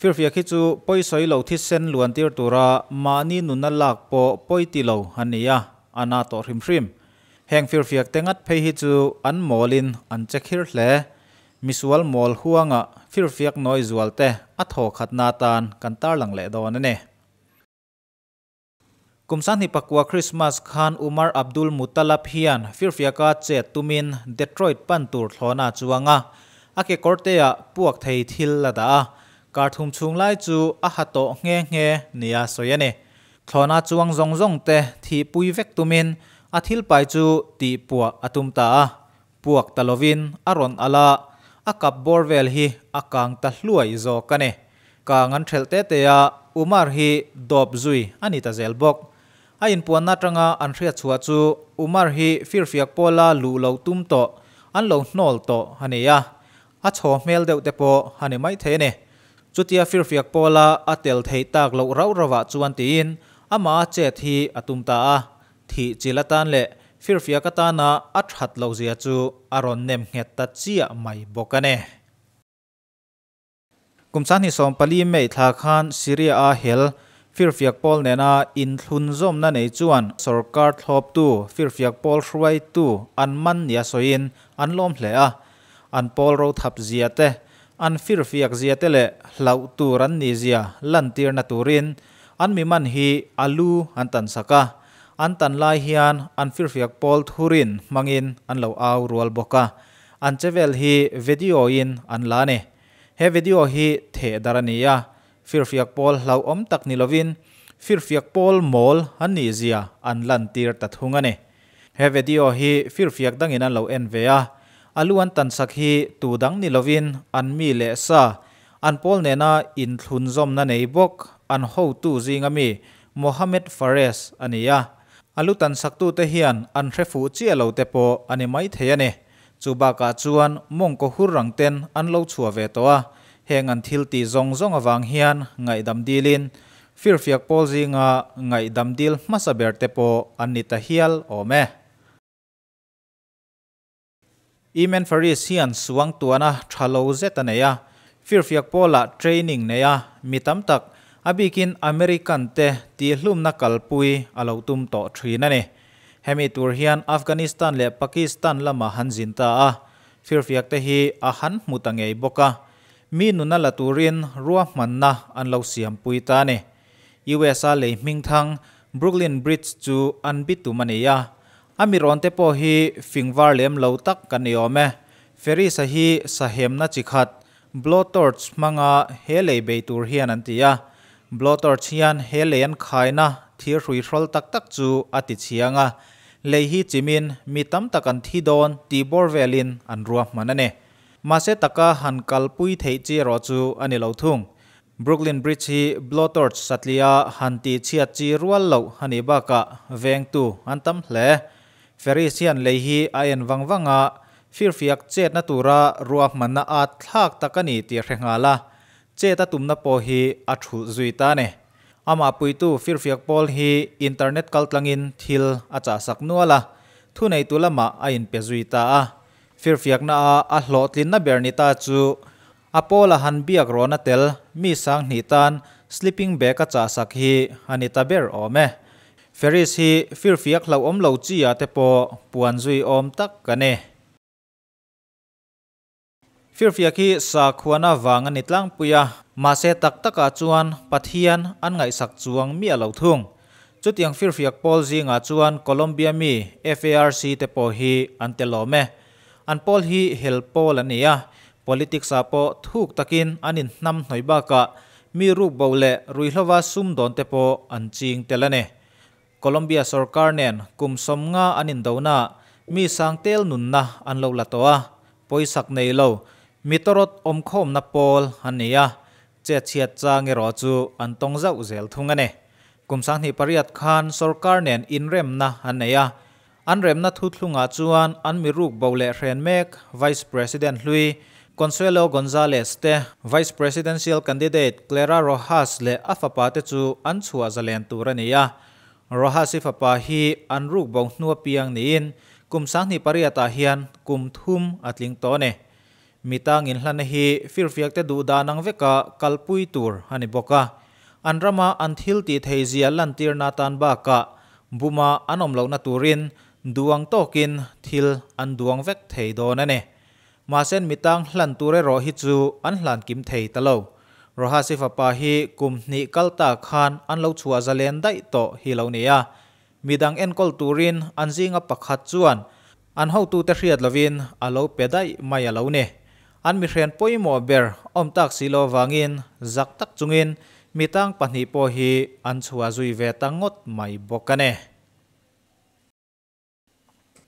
Firfiak hi chu pawisawi lo thisen luan tir tura mahni nunna lak pawh pawi ti lo an ni a, a na tawh hrim hrim. Heng firfiak te ngat phei hi chu an mawlin an che khir hle. Misual mawl huanga firfiak nawi zual te a thaw khatna atan kan tarlang leh dawn a ni. Kum sanghnih pakua Christmas khan Umar Abdul Muttalab hian firfiaka chet tumin Detroit pan tur thlawna a chuang a, a kekawrteah puak thei thil a dah a, kar thum chhung lai chu a ha tawh nghe nghe nia sawi a ni. Thlawna chuang zawng zawng te thihpui vek tumin a thil pai chu tihpuah a tum ta a, puak ta lovin a rawn alh a, a kap bawr vel hi a kang ta hluai zawk a ni. Kang an ṭhelh te te a, Umar hi dawp zui a ni ta zel bawk. A inpuanna aṭanga an hriat chhuah chu Umar hi firfiak pawla luh lo tum tawh, an lo hnawl tawh a ni a, a chhaw hmel deuh te pawh a ni maithei a ni. Chutia firfiak pawla a tel theih tak loh rauh rauhah chuan tiin amah a chet hi a tum ta a, Thih chil atan leh firfiak atana a that loh zia chu a rawn nem nghet ta chiah mai bawk a ni. Kum sanghnih 14 May thla khan Syria-a hel firfiak pawl nena inthlunzawmna nei chuan sorkar thlawptu firfiak pawl hruaitu an man nia sawiin an lawm hle a. An pawl rothap zia te, an firfiak zia te leh hlauh tur an nih zia lantirna turin An mi man hi a lu an tan sak a, an tan lai hian an firfiak pawl thurin hmangin an lo au rual bawk a, an che vel hi video in an la a ni. He video hi theh dar a ni a, firfiak pawl hlauhawm tak ni lovin firfiak pawl mawl an nih zia an lantir ta thung a ni. He video hi firfiak dangin an lo en ve a, a lu an tan sak hi tu dang ni lovin an mi leh sa An pawl nena inthlunzawmna nei bawk an hotu zinga mi Mohamed Fares a ni a. A lu tansaktute hian an hre fuh chiah lo te pawh a ni maithei a ni. Chu bakah chuan mawngkaw hur rang ten an lo chhuah ve tawh a, heng an thil tih zawng zawng avang hian ngaihdam dilin firfiak pawl zinga ngaihdam dil hmasa ber te pawh an ni ta hial awm e. Imen Faris hian suang tuana tha lo zet a nei a, firfiak pawlah training nei a, mi tam tak, a bikin American te tihhlumna kalpui a lo tum tawh thin a ni. Hemi tur hian Afghanistan leh Pakistan lamah han zin ta a, firfiak te hi a han hmu ta ngei bawk a, mi nuna la turin ruahmanna an lo siampui ta a ni. USA lei hmingthang Brooklyn Bridge chu an bitum a ni a, A mi rawn te pawh hi fing var lem lo tak kan ni awm e. Ferris-a hi sahemna chi khat, blowtorch hmanga he lei bei tur hian an ti a. Blowtorch hian he lei an khaina thir hrui hrawl tak tak chu a ti chhiang a. Lei hi chimin mi tam tak an thi dawn tih bawr velin an ruahman a ni. Mahse taka han kalpui theih chi erawh chu a ni lo thung. Brooklyn Bridge hi blowtorch satliah han tih chhiat chi rual loh a nih bakah vengtu an tam hle. Ferris hian lei hi a en vang vang a, firfiak chetna tura ruahmanna at thlak tak a ni tih a hre nghal a, chet a tumna pawh hi a thulh zui ta a ni. Amah puitu firfiak pawl hi internet kaltlangin thil a chahsak nual a, thuneitu lamah a inpe zui ta a. Firfiakna a a hlawhtlinna ber ni ta chu A pawla han biak rawhna tel mi sanghnih tan sleeping bag a chahsak hi a ni ta ber awm e. Ferris hi firfiak hlauhawm lo chi ah te pawh puan zui awm tak a ni. Firfiak hi sakhuana vang a ni tlangpui a, mahse tak takah chuan Pathian an ngaihsak chuang miah lo thung. Chutiang firfiak pawl zingah chuan Colombia mi FARC te pawh hi an tel awm e. An pawl hi hel pawl an ni a, politics ah pawh thuk takin an inhnam hnawih bakah mi rukbo leh ruihhlova sumdawn te pawh an ching tel a ni. Colombia sorkar nen kum 50 an indona mi sangtel nunna an lo la tawh a, pawisak nei lo mi tawrawt awmkhawmna pawl an ni a, chetchhiat chang erawh chu an tawng zauh zel thung a ni. Kum 28 khan sorkar nen inremna an nei a, An remna thuthlungah chuan an mi ruk bo leh hren mek Vice President hlui Consuelo Gonzalez te, Vice Presidential candidate Clara Rojas leh a fapa te chu an chhuah zalen tur a ni a. Rojas-i fapa hi an ruk bo hnu apiang niin kum 28 ah hian kum thum a tling tawh a ni. Mitang inhlanna hi firfiakte duh dan ang veka kalpui tur a ni bawk a. An rama an thil tih theihzia lantirna atan bakah buma an awm lohna turin duang tawkin thil an duang vek thei dawn a ni. Mahse mitang hlan tur erawh hi chu an hlan kim thei ta lo. Rohasi fapa hi kum hnih kal ta khan an lo chhuah zalen daih tawh hi lo ni a. Midang enkawl turin an zinga pakhat chuan an hotute hriat lovin a lo pe daih mai a lo ni. An mihren pawimawh ber awm tak si lo avangin zak tak chungin mitang pahnih pawh hi an chhuah zui ve ta ngawt mai bawk a ni.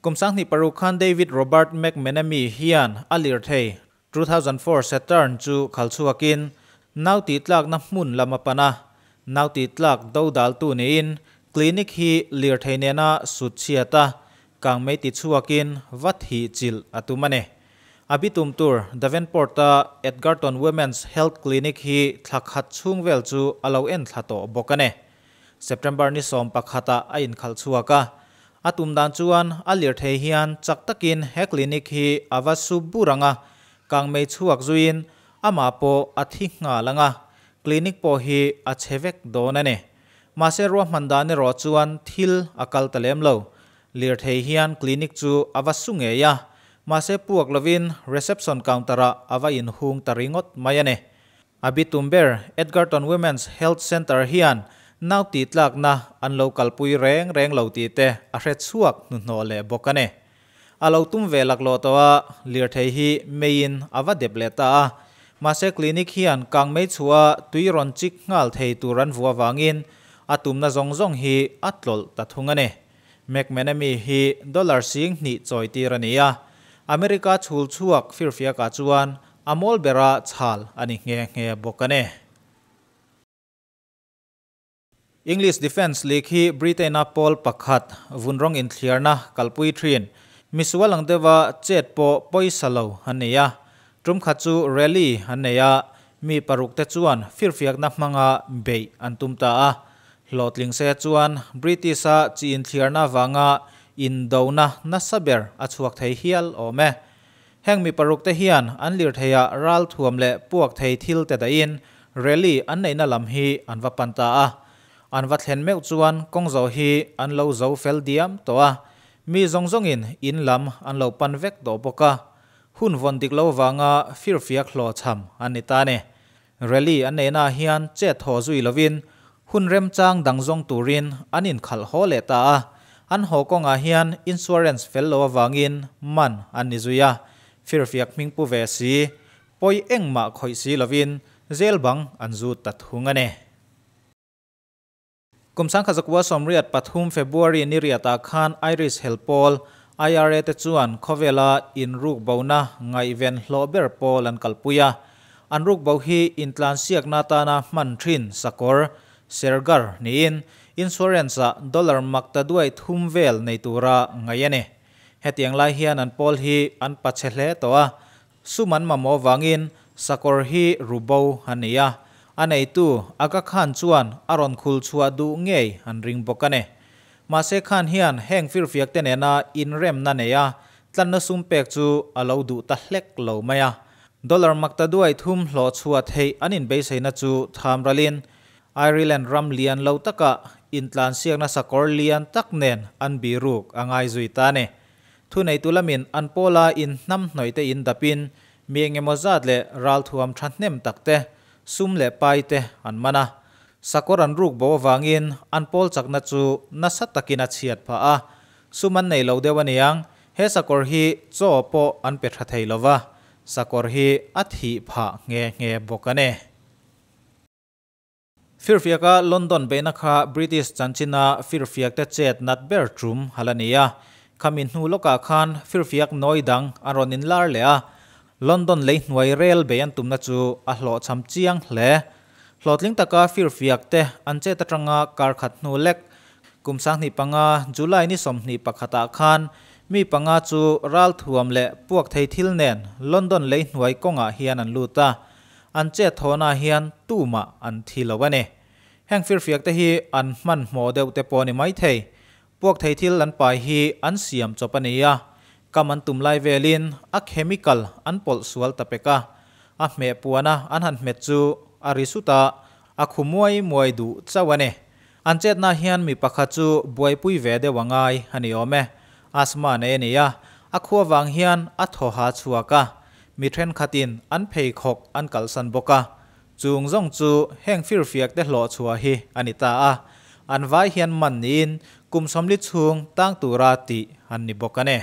Kum 2006 khan David Robert McMenemy hian a lirthei 2004 Saturn chu khal chhuakin nau tihtlakna hmun lam a pan a. Nau tihtlak dodaltu niin clinic hi lirthei nena sut chhiat a, kangmei ti chhuakin va thih chilh a tum a ni. A bitum tur Davenport-a Edgarton Women's Health Clinic hi thla khat chhung vel chu a lo en thla tawh bawk a ni. September ni 11-ah a inkhalh chhuak a. A tum dan chuan a lirthei hian chak takin he clinic hi a va su bur ang a, kangmei chhuak zuiin amah pawh a thi nghal ang a, clinic pawh hi a chhe vek dawn a ni. Mahse ruahman dan erawh chuan thil a kal ta lem lo. Lirthei hian clinic chu a va su ngei a, mahse puak lovin reception counter-ah a va inhung ta ringawt mai a ni. A bitum ber Edgarton Women's Health Centre hian nau tihtlakna an lo kalpui reng reng lo tih te a hre chhuak hnuhnawh leh bawk a ni. A lo tum ve laklawh tawh a, lirthei hi meiin a va dep leh ta a. Mahse clinic hian kangmei chhuah tui rawn chik nghal thei tur an vuah avangin a tumna zawng zawng hi a tlawlh ta thung a ni. McMenemy hi dollar 2000 chawi tir a ni a, America chhul chhuak firfiakah chuan a mawl bera chhal a ni nghe nghe bawk a ni. English Defence League hi Britain-a pawl pakhat vunrawng inthliarna kalpui thin. Misual ang deuha chet pawh pawisa lo an nei a. Tum khat chu rally an nei a, mi paruk te chuan firfiakna hmanga beih an tum ta a. Hlawhtling se chuan British-a chi inthliarna avanga indona nasa ber a chhuak thei hial awm e. Heng mi paruk te hian an lirtheiah ral thuam leh puak thei thil te dahin rally an neihna lam hi an va pan ta a. An va thlen meuh chuan kawng zawh hi an lo zo fel diam tawh a, mi zawng zawngin in lam an lo pan vek tawh bawk a. Hun vawn dik lo vanga firfiak hlawhchham an ni ta a ni. Rally an neihnaah hian chet haw zui lovin hun remchang dang zawng turin an inkhalh haw leh ta a. An haw kawngah hian insurance fel lo avangin man an ni zui a, firfiak hming pu ve si, pawi engmah khawih si lovin zel bang an zut ta thung a ni. Kum 1983 February ni riatah khan Irish Hel Pawl, IRA, te chuan khawvela inrukbona ngaihven hlawh ber pawl an kalpui a. An rukbo hi intlansiakna atana hman thin sakawr, sergar, niin insurance-ah dollar mak ta duai thum vel nei tura ngaih a ni. Hetiang lai hian an pawl hi an pache hle tawh a, Sum an mamawh vangin sakawr hi rubo a ni a, a neitu Aga Khan chuan a rawn khul chhuah duh ngei an ring bawk a ni. Mahse Khan hian heng firfiak te nena inremna nei a, tlanna sum pek chu a lo duh ta hlek lo mai a. Dollar mak ta duai thum hlawh chhuah theih an inbeiseina chu tham ralin Ireland ram lian lo takah intlansiakna sakawr lian tak nen an biruk a ngai zui ta a ni. Thuneitu lamin an pawla in hnam hnawih te in dapin mi engemaw zat leh ralthuam thahnem tak te, sum leh pai te an man a. Sakawr an ruk bo avangin an pawl chakna chu nasa takin a chhiat phah a. Sum an nei lo deuh aniang, he sakawr hi chaw pawh an pe tha thei lova, sakawr hi a thih phah nghe nghe bawk a ni. Firfiaka London beihna kha British chanchina firfiakte chet nat ber tum hal a ni a. Khami hnu lawkah khan firfiak nawi dang an rawn inlar leh a. London lei hnuai rel bei an tumna chu a hlawhchham chiang hle. Hlawhtling taka firfiakte an chet atanga kar khat hnu lek kum 2005 July ni 21 ah khan mi panga chu ralthuam leh puak thei thil nen London lei hnuai kawngah hian an lut a. An chet thawhnaah hian tumah an thi lo a ni. Heng firfiakte hi an hmanhmawh deuh te pawh a ni maithei. Puak thei thil an pai hi an siam chawp a ni a. Kam an tum lai velin a chemical an pawlh sual ta pek a, a hmeh puana an han hmet chu a ri sut a, a khu muai muai duh chauh a ni. An chetna hian mi pakhat chu buaipui ve deuh a ngai a ni awm e. Asthma nei a ni a, a khu avang hian a thaw ha chhuak a, mi thenkhatin an pheikhawk an kalsan bawk a. Chung zawng chu heng firfiak te hlawh chhuah hi a ni ta a, an vai hian man niin kum 40 chhung tang tura tih an ni bawk a ni.